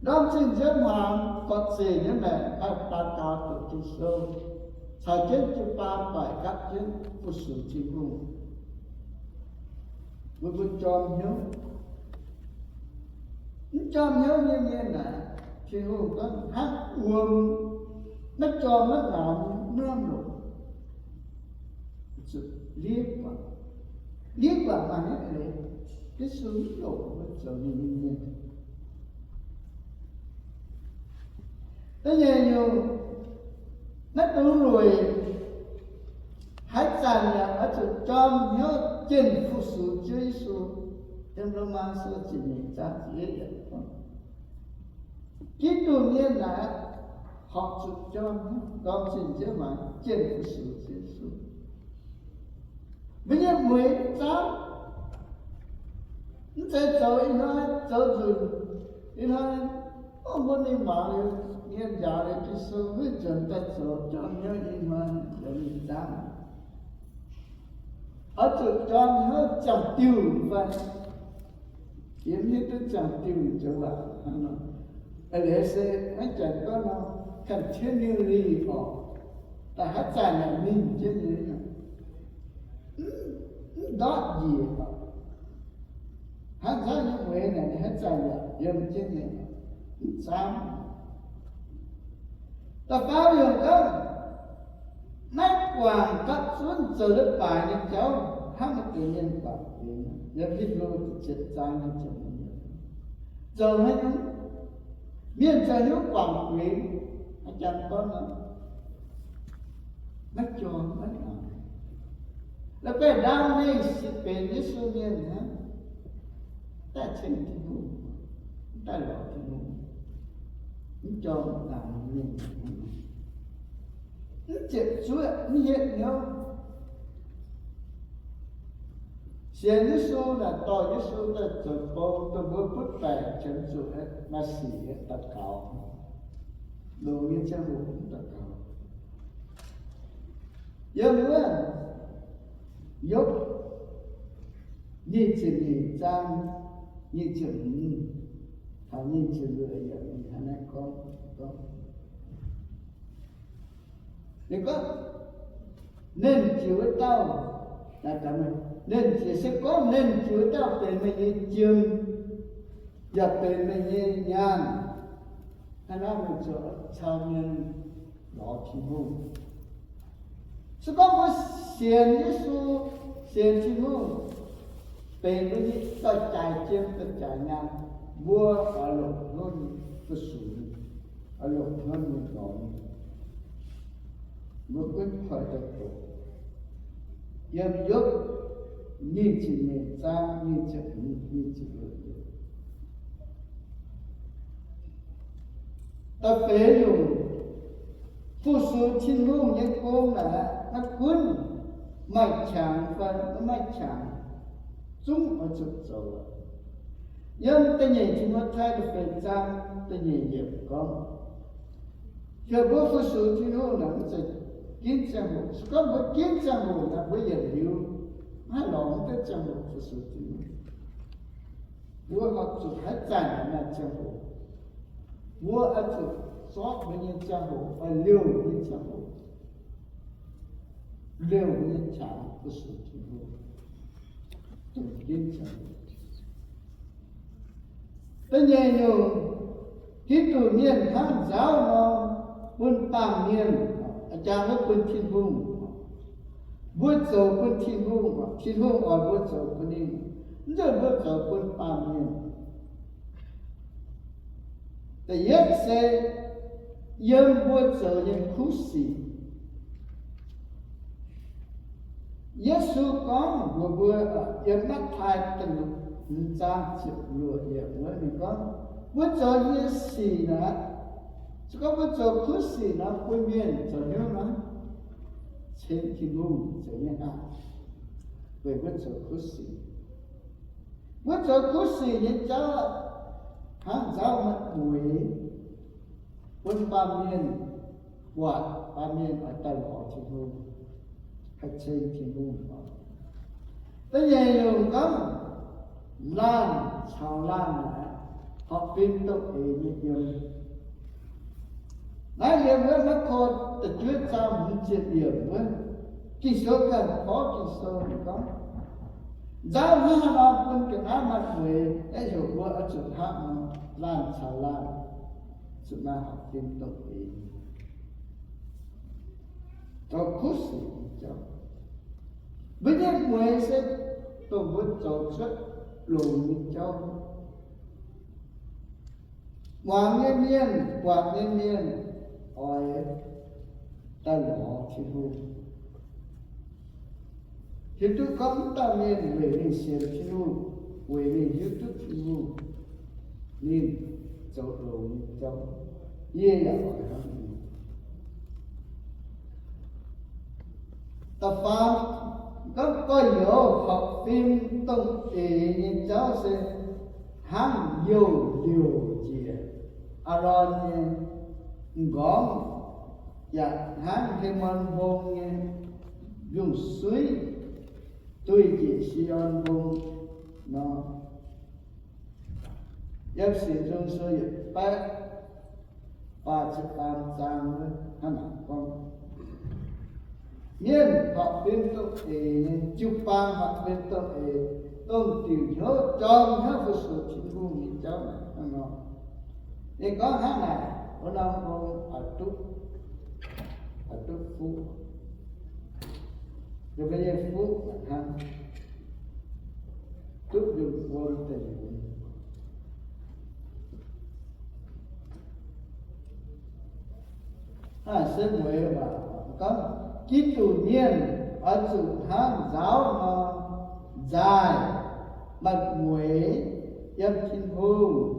Ndorm zinh nziouv hmuangx gorqv-zeqc nyei maengc haih daux gaux doqc Ging-Sou, caux jienv jiu-baang doic gapv jienv fu-sux Tin-Hungh. Mbuo, mbuo jorm hnyouv. Mv jorm hnyouv nyei mienh naaic, Tin-Hungh gorngv hnangv wuom, maiv jorm maiv nauz, maiv lamh longc. Zuqc liev guangc. Liev guangc maaih haaix nyungc eix leiz? Yesu mv longc mbuo zoux ninh nyei mienh. Da'nyeic nyungc, naaiv dongh lueic, haaix zanc yaac oix zuqc jorm hnyouv jienh fu-sux Ziouv Yesu. Yiem Lomaa Sou ziepc nyeic zaang ziepc yietv yaac gorngv, Giduc mienh naaic horpc zuqc jorm hnyouv, ndorm zinh nziouv hmuangx jienh fu-sux Ziouv Yesu. Mbuo nyei mueiz mv zaamv, mv zeiz zoux ih hnoi zoux nzunc, ih hnoi, o, mbuo mingh muangx liuz, mienh njaaux liuz Ging-Sou, mbuo nzuonx daaih zoux jorm hnyouv ih hnoi, liuz mingh zaamv. Oix zuqc jorm hnyouv ziangh diuh fai? Yie mv hiuv duqv ziangh diuh joux waac hnangv nor. Eix leiz se maiv janx gorngv nor, continually oc, daaih haaix zanc yaac mingh jienv nyei, mv ndortv njiec oc. Hnangv nzangv nyei mueiz naaic, ninh haaix zanc yaac yiem jienv nyei, mv zaamv. Da'faam nyungc gorngv, maiv guangc gapv zunv zoux leiz-baaix nyei jauv hnangv maaih deix mienh guangc gueix. Yiem Hipv^lu ziepc cietv zaang nyei ziepc nyeic, zoux haaix nyungc? Mienh zoux hnyouv guangc gueix, a'jang gorngv nor, maiv jorm maiv laangz. La'guaih ndaam mengh sipv benx Yesu mienh hnangv, daaih ceng Tin-Hungh, mv daaih lorz Tin-Hungh, mv jorm maiv laangz mingh, mv ziepc zuoqv mv hietv hnyouv. Sienx Yesu naaic dorh Yesu daaih zoux bou, dongh mbuo butv baengc qiemx zuqc maaih sic daux gaux, longx nyei ziangh hoc mv daux gaux. Yiem wuov Yopv nyic ziepc nyeic zaang nyic ziepc hmz taux nyic ziepc luoqc yiemc ninh hnangv naaiv gorngv, gorngv, ninh gorngv, Nernh Jiex wuov dauh, nernh jiex, se gorngv Nernh Jiex wuov dauh benx meih nyei jiem, yaac benx meih nyei nyaanh. Hnangv naaiv meih ziouc cau mienh lorz Tin-Hungh. Se gorngv mbuo sienx Yesu, sienx Tin-Hungh, benx mbuo nyei dorh jaaix jiem dorh jaaix nyaanh, mbuo oix longc hnyouv nyei fu-sux, oix longc hnyouv nyei lorz, mbuo gunv koi daaih doqc. Yiem Yopv nyic ziepc nyeic zaang nyic ziepc hmz, nyic ziepc luoqc yiemc. Da'feix nyungc, fu-sux Tin-Hungh nyei gong naaic, maiv gunv maaih qangx fai maiv maaih qangx, zungv oix zuqc zoux. Yiem da'nyeic Ti^mo^tai da'feix zaang da'nyeic yiemc gorngv, heuc mbuo fu-sux Tin-Hungh naaic mv zeiz ginv ziangh hoc. Se gorngv mbuo ginv ziangh hoc naaic, mbuo yietc liuz maiv haih lorz mv duqv ziangh hoc fu-sux Tin-Hungh. Mbuo horpc zuqc haaix zanc maaih ziangh hoc, mbuo oix zuqc zorqv mbuo nyei ziangh hoc, oix liouh mbuo nyei ziangh hoc, liouh mbuo nyei qangx fu-sux Tin-Hungh, dongh ginv ziangh hoc. Da'nyeic nyungc, Giduc Mienh hnangv nzaauv nor, bun baamh mienh, a'jangx wuov bun Tin-Hungh. Mbuo zoux bun Tin-Hungh, Tin-Hungh oix mbuo zoux bun ninh, mv zeiz mbuo zoux bun baamh mienh. Da'yietv se yiem mbuo zoux nyei kuv sic. Yesu gorngv mbuox mbuo, yiem Matv^taai da'hmz zaang ziepc luoqc yiemc wuov ninh gorngv, mbuo zoux nyei sic naaic, se gorngv mbuo zoux kuv sic nor, bun mienh zoux hnyouv naaiv, ceng Tin-Hungh zoux nyei aqv. Weic mbuo zoux kuv sic, mbuo zoux kuv sic nyei jauv hnangv nzaauv maaih mueix, bun baamh mienh buatc, baamh mienh oix daaih lorz Tin-Hungh, haih ceng Tin-Hungh oc. Da'nyeic nyungc gorngv laanh caux laanh naaic, horpc fim dongh eix nyei yiem. Naaiv yiem wuov Maako da'juov zaang hmz ziepc yiemc wuov, Ging-Sou ganh porv Ging-Sou ninh gorngv, nzaauv hnangv haaix nor bun ga'naaiv maaih mueix, naaiv heuc mbuo oix zuqc hnangv nor, laanh caux laanh zuqc maaih horpc fim dongh eix, zoux kuv sic nyei jauv. Mbuo nyei mueix se dongh mbuo zoux cuotv longx nyei jauv. Muangx nyei mienh, buatc nyei mienh oix daaih lorz Tin-Hungh. Hiuv duqv gorngv wuov dauh mienh weic ninh sienx Tin-Hungh, weic ninh hiuv duqv Tin-Hungh, ninh zoux longx nyei jauv. Yie yaac oix hnangv ninh. Da'faam, gorngv gorx-youz horpc fim dongh eix nyei jauv se hnangv youh liouc njiec Aalon nyei m'nqorngv, yaac hnangv Hemon Mbong nyei mbiungc-suiv duih njiec Si^on Mbong nor. Yiem Singx Nzung Sou yietc baeqv faah ziepc faam zaang wuov hnangv naaic gorngv, mienh horpc fim dongh eix nyei, jiu-baang horpc fim dongh eix, dongh diuc hnyouv jorm hnyouv fu-sux Tin-Hungh nyei jauv naaic hnangv nor. Ninh gorngv hnangv naaic, wuov norm mbong oix duqv, oix duqv fuqv, yiem mbuo nyei fuqv hnangv, duqv yungh wuom deic nyuoz. Naaiv se mueix waac gorngv, Giduc mienh oix zuqc hnangv nzaauv nor, nzaaih, maaih mueix yiem Tin-Hungh,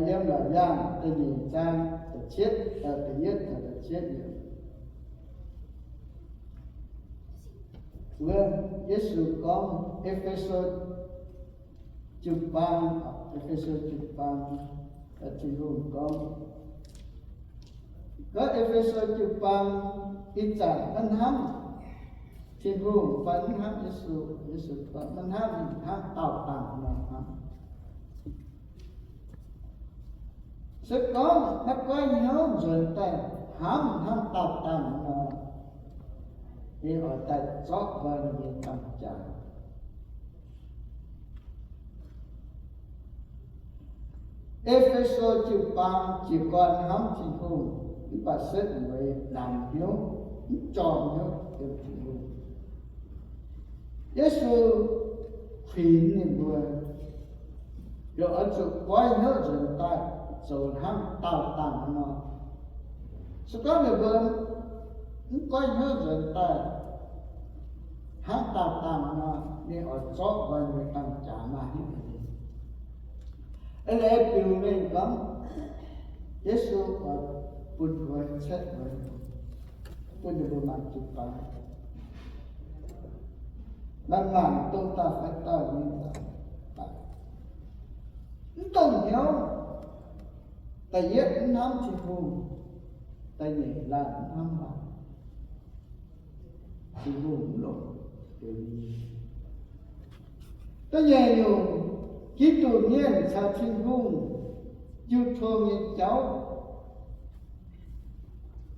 yiem Laauc Yaangh da'nyeic zaang da'cietv, da'yietv taux da'cietv yiemc. Wuov, Yesu gorngv, E^fe^so jiu-baang, E^fe^so jiu-baang, Tin-Hungh gorngv, gorngv E^fe^so jiu-baang ih zanc maiv hnamv Tin-Hungh fai maiv hnamv Yesu, Yesu gorngv maiv hnamv, hnangv daauh dangh nor hnamv. Se gorngv maiv goiv hnyouv nzuonx daaih hnamv hnangv daauh dangh nor, ninh oix daaih zorqv nqoi ninh nyei dangh jaax. E^fe^so jiu-baang jiez gorn hnamv Tin-Hungh, mv baac setv mueiz namx hnyouv, mv jorm hnyouv yiem Tin-Hungh. Yesu kuinx ninh mbuo, yaac oix zuqc goiv hnyouv nzuonx daaih zoux hnangv daauh dangh nor. Se gorngv ninh mbuo mv goiv hnyouv nzuonx daaih hnangv daauh dangh nor, ninh oix zorqv nqoi nyei dangh jaax maaih hnyouv nyei. Eix leiz biux mengh gorngv, Yesu oix bun nqoi caeqv nqoi, bun ninh mbuo mangc jiu-baang. Maaih mangc dongh dauh fai dauh nyei daaih, mv dongh hnyouv. Da'yietv mv hnamv Tin-Hungh, da'nyeic laanh mv hnamv laanh. Tin-Hungh mv longc. Da'nyeic nyungc, Giduc mienh caux Tin-Hungh jiu tong nyei jauv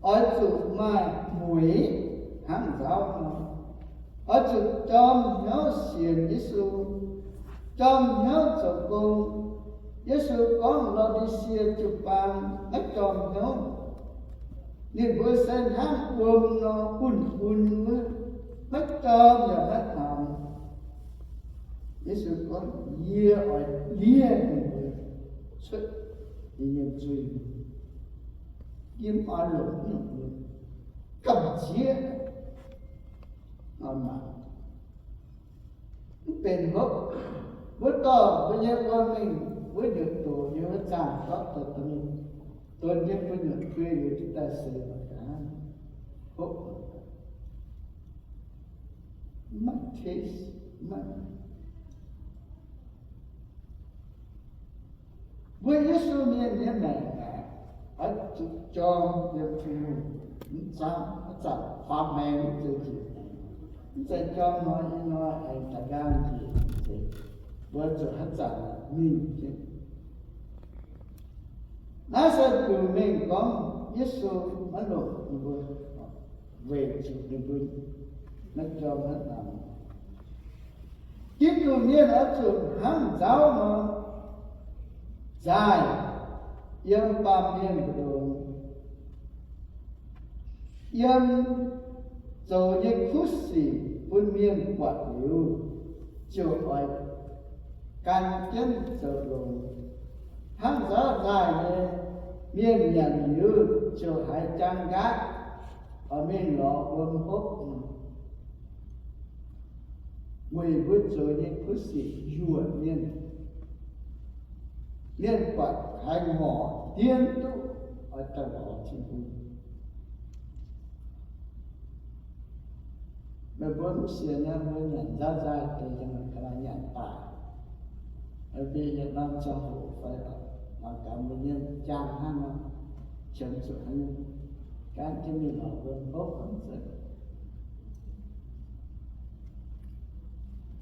oix zuqc maaih mueix hnangv nzaauv nor. Oix zuqc jorm hnyouv sienx Yesu, jorm hnyouv zoux gong. Yesu gorngv Laodicea jiu-baang maiv jorm hnyouv. Ninh mbuo se hnangv wuom nor bun bun wuov, maiv jorm yaac maiv hnaangx. Yesu gorngv, Yie oix ndiev ninh mbuo cuotv ninh nyei nzuih, yiem oix longc nyungc mienh gamh nziev nor maah. Mv benx hopv. Wuov dorh mbuo nyei wuom mingh wuov njoux doqc nyei wuov zaangh gorngv deix dongh mingh, donx jienv bun nyanc kuei liuz jiez daaih seix mangc gaax, hopv mangc gaax, mv maaih taste, mv maaih. Mbuo Yesu mienh nyei maengc aeqv, oix zuqc jorm yiem Tin-Hungh, mv zanc, mv zanc faaux maengx mv zeiz njiec, mv zeiz jorm hnoi ih hnoi aengx daaih nqaang njiec, mv zeiz. Mbuo zuqc haaix zanc mingh jienv. Naaiv se biux mengh gorngv Yesu maiv longc ninh mbuo, weic zuqc ninh mbuo maiv jorm maiv hnaangx. Giduc mienh oix zuqc hnangv nzauv nor, nzaaih yiem baamh mienh mbu'ndongx, yiem zoux nyei kuv sic bun mienh buatc liuz, ziouc oix gan jienv zoux longx. Hnangv nzauv nzaaih nyei, mienh nyanc liuz ziouc haiz jaang nqaatv, oix mingh lorz wuom hopv. Weic mbuo zoux nyei kuv sic yuoqc mienh, mienh buatc haiz ngorc dien duqv oix daaih lorz Tin-Hungh. Meih mbuo mv sienx nor, mbuo nyanc nzauv nzaaih deix, yiem ga'naaiv nyanc daaih, mbuo yietc norm ziangh hoc fai mangc gaax mbuo nyei jaang hnangv nor, qiemx zuqc haaix nyungc, gan jienv mingh lorz wuom hopv mv zeiz.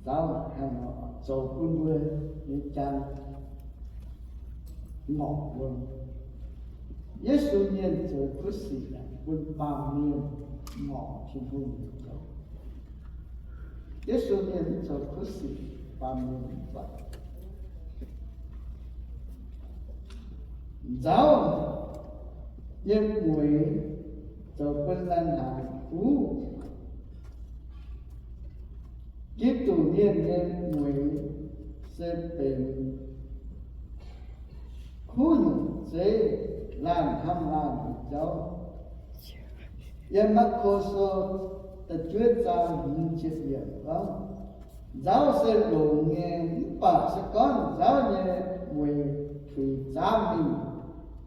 Nzauv hnangv nor zoux bun mbuo nyei jaang ngorc wuom. Yesu mienh zoux kuv sic bun baamh mienh ngorc Tin-Hungh zoux. Yesu mienh mv zoux kuv sic, baamh mienh mv buatc. Nzauv nyei mueix zoux bun lai-hnaangx kuv. Giduc mienh nyei mueix se benx kuv nyungc zeiv, laanh hnamv laanh nyei jauv. Yiem Maako Sou da'juov zaang hmz ziepc yiemc gorngv, nzauv se longx nyei, mv baac se gorngv nzauv nyei mueiz tuix zaamv mingh,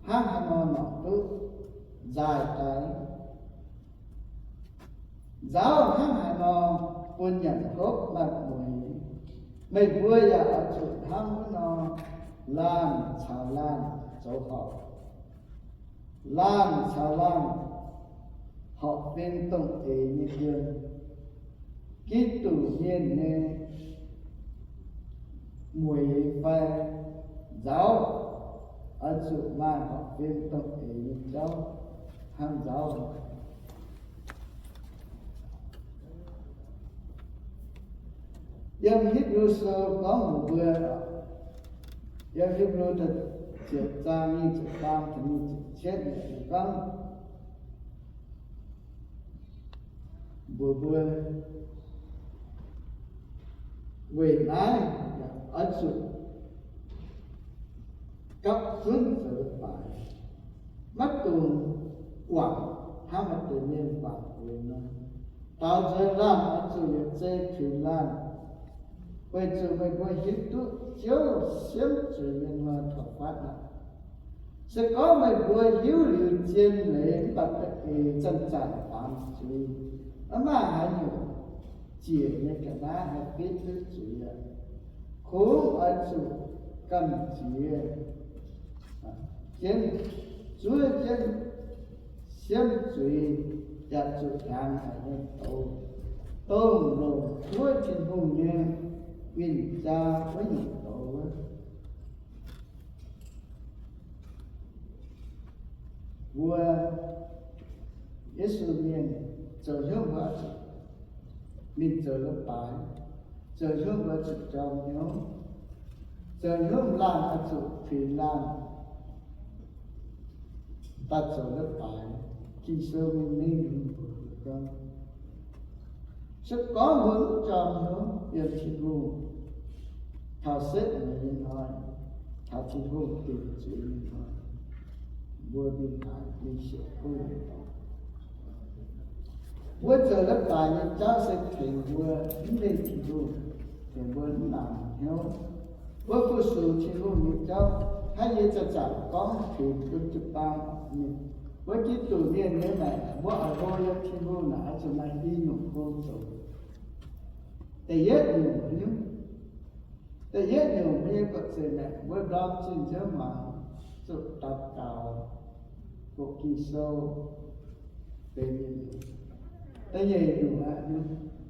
hnangv haaix nor nongc duqv nzaaih daaih? Nzauv hnangv haaix nor bun nyanc hopv maaih mueiz, meih mbuo yaac oix zuqc hnangv wuov nor laanh caux laanh zoux horpc. Laanh caux laanh horpc fim dongh eix nyei dien. Giduc mienh nyei mueiz fai nzauv oix zuqc maaih horpc fim dongh eix nyei jauv hnangv nzauv. Yiem Hipv^lu Sou gorngv mbuox mbuo, yiem Hipv^lu da'ziepc zaang nyic ziepc faam taux nyic ziepc cietv gorngv mbuox mbuo, weic naaiv oix zuqc gapv zunv zoux leiz-baaix, maiv dungx guangc hnangv maaih deix mienh guangc weic nor. Daaux nzuonx laanh oix zuqc yietc zei kuinx laanh, weic zuqc meih mbuo hiuv duqv Ziouv siemv zuiz nyei hnoi taux fatv aqv. Se gorngv meih mbuo hiuv liuz zien leiz mv baac da'eix zanc-zanc baamz zuiz, maiv maaih haaix nyungc ziec nyei ga'naaiv haih fitv duqv zuiz aqv. Kungx oix zuqc gamh nziex jienv, zuov jienv siemv zuiz, yaac zuqc hnyangx haic nyei douz, dongh longc wuov Tin-Hungh nyei win-jaa wuov nyungc douz wuov. Mbuo Yesu mienh zoux hnyouv mbuo zuqc mingh zoux leiz-baaix, zoux hnyouv mbuo zuqc jorm hnyouv, zoux hnyouv laanh oix zuqc kuinx laanh daaih zoux leiz-baaix. Ging-Sou mingh mingh mbuox mbuo gorngv, se gorngv mbuo mv jorm hnyouv yiem Tin-Hungh taux setv mueiz nyei hnoi, taux Tin-Hungh dingc zuiz nyei hnoi, mbuo mingh haaix, mingh siec kuv nyei dorngx. Mbuo zoux leiz-baaix nyei jauv se tengx mbuo mv mingh Tin-Hungh, tengx mbuo mv namx hnyouv. Mbuo fu-sux Tin-Hungh nyei jauv, hnangv yie zanc-zanc gorngv tengx bun jiu-baang mienh, mbuo Giduc mienh nyei maengc, mbuo oix hlo yiem Tin-Hungh naaic, oix zuqc maaih i nyungc gong zoux. Da'yietv nyungc, da'yietv nyungc mbuo nyei buoqc zeic maengc, mbuo ndorm zinh nziouv hmuangx zuqc daux gaux, hoqc Ging-Sou, benx nyei. Da'nyeic nyungc aqv,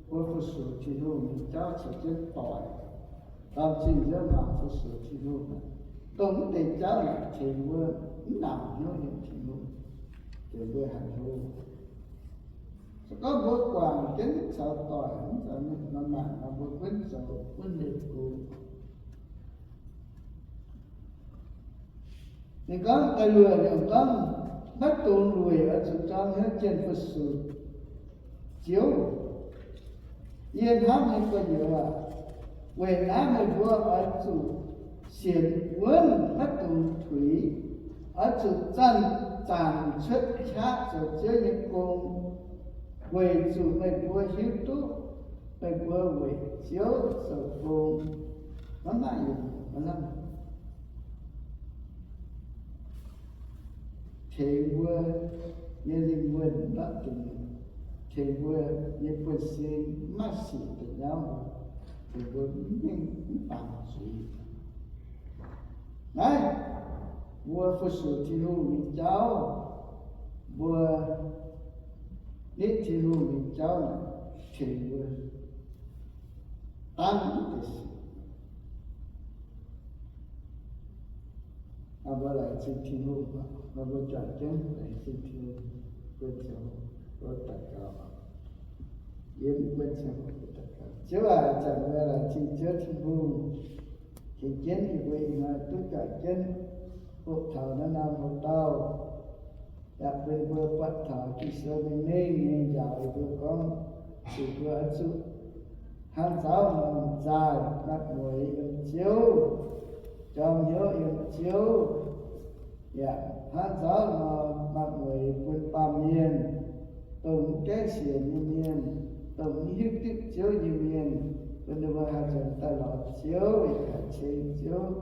mbuo fu-sux Tin-Hungh nyei jauv caux jienv doic, ndorm zinh nziouv hmuangx fu-sux Tin-Hungh. Dongh mv deix jauv naaic tengx mbuo mv namx hnyouv yiem Tin-Hungh, tengx mbuo haih hlo. Se gorngv mbuo guangc jienv mv zoux doic, mv zoux nyungc nor, mangc nor mbuo gunv zoux gunv leih go. Ninh gorngv da'luoqc nyungc gorngv, maiv dungx lueic oix zuqc jorm hnyouv jienh fu-sux Ziouv. Yie hnamv nyei gorx-youz aac, weic naaiv meih mbuo oix zuqc sienx wuonv, maiv dungx tuix, oix zuqc zanc-zanc cuotv qaqv zoux Ziouv nyei gong, weic zuqc meih mbuo hiuv duqv meih mbuo weic Ziouv zoux gong maiv maaih yietc nyungc maiv lamh tengx mbuo nyei lingh wuonh mv baac dingc, tengx mbuo nyei buonv-sin mv maaih sic deix nyauv, tengx mbuo mv mingh mv baamz zuiz. Naaiv mbuo fu-sux Tin-Hungh nyei jauv, mbuo nitv Tin-Hungh nyei jauv naaic tengx mbuo dangv mv deix sic. Mbuo laengz zingh Tin-Hungh, mbuo juangc jienv laengz zingh Tin-Hungh, bun zoux mbuo daux gaux. Yie mv bun zoux mbuo daux gaux. Ziouv aac, zanc mbuo laengz zingh Ziouv Tin-Hungh, tengx jienv yie mbuo ih hnoi duqv juangc jienv hoqc taux naaiv norm hoc-dauh, yaac bun mbuo buatc taux Ging-Sou mingh mingh nyei njaaux yie mbuo gorngv, zuqc mbuo oix zuqc hnangv nzauv nor zaaih maaih mueiz yiem Ziouv, jorm hnyouv yiem Ziouv, yaac hnangv nzauv nor maaih mueiz bun baamh mienh. dongh mv gaengh sienx nyei mienh, dongh mv hiuv duqv Ziouv nyei mienh, bun ninh mbuo haih nzuonx daaih lorz Ziouv, yaac haih ceng Ziouv,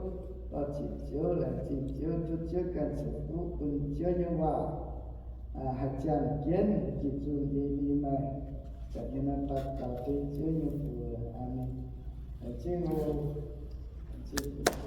dorh ziec Ziouv, laengz zingh Ziouv, tov Ziouv ganh ceix fuqv bun Ziouv nyei waac haih ziangh jienv jiex nzunc nyei ninh maaih. Zanc nyei naaiv daux gaux dengv Ziouv nyei mbuox. Aamen. Laengz zingh oc. Laengz zingh.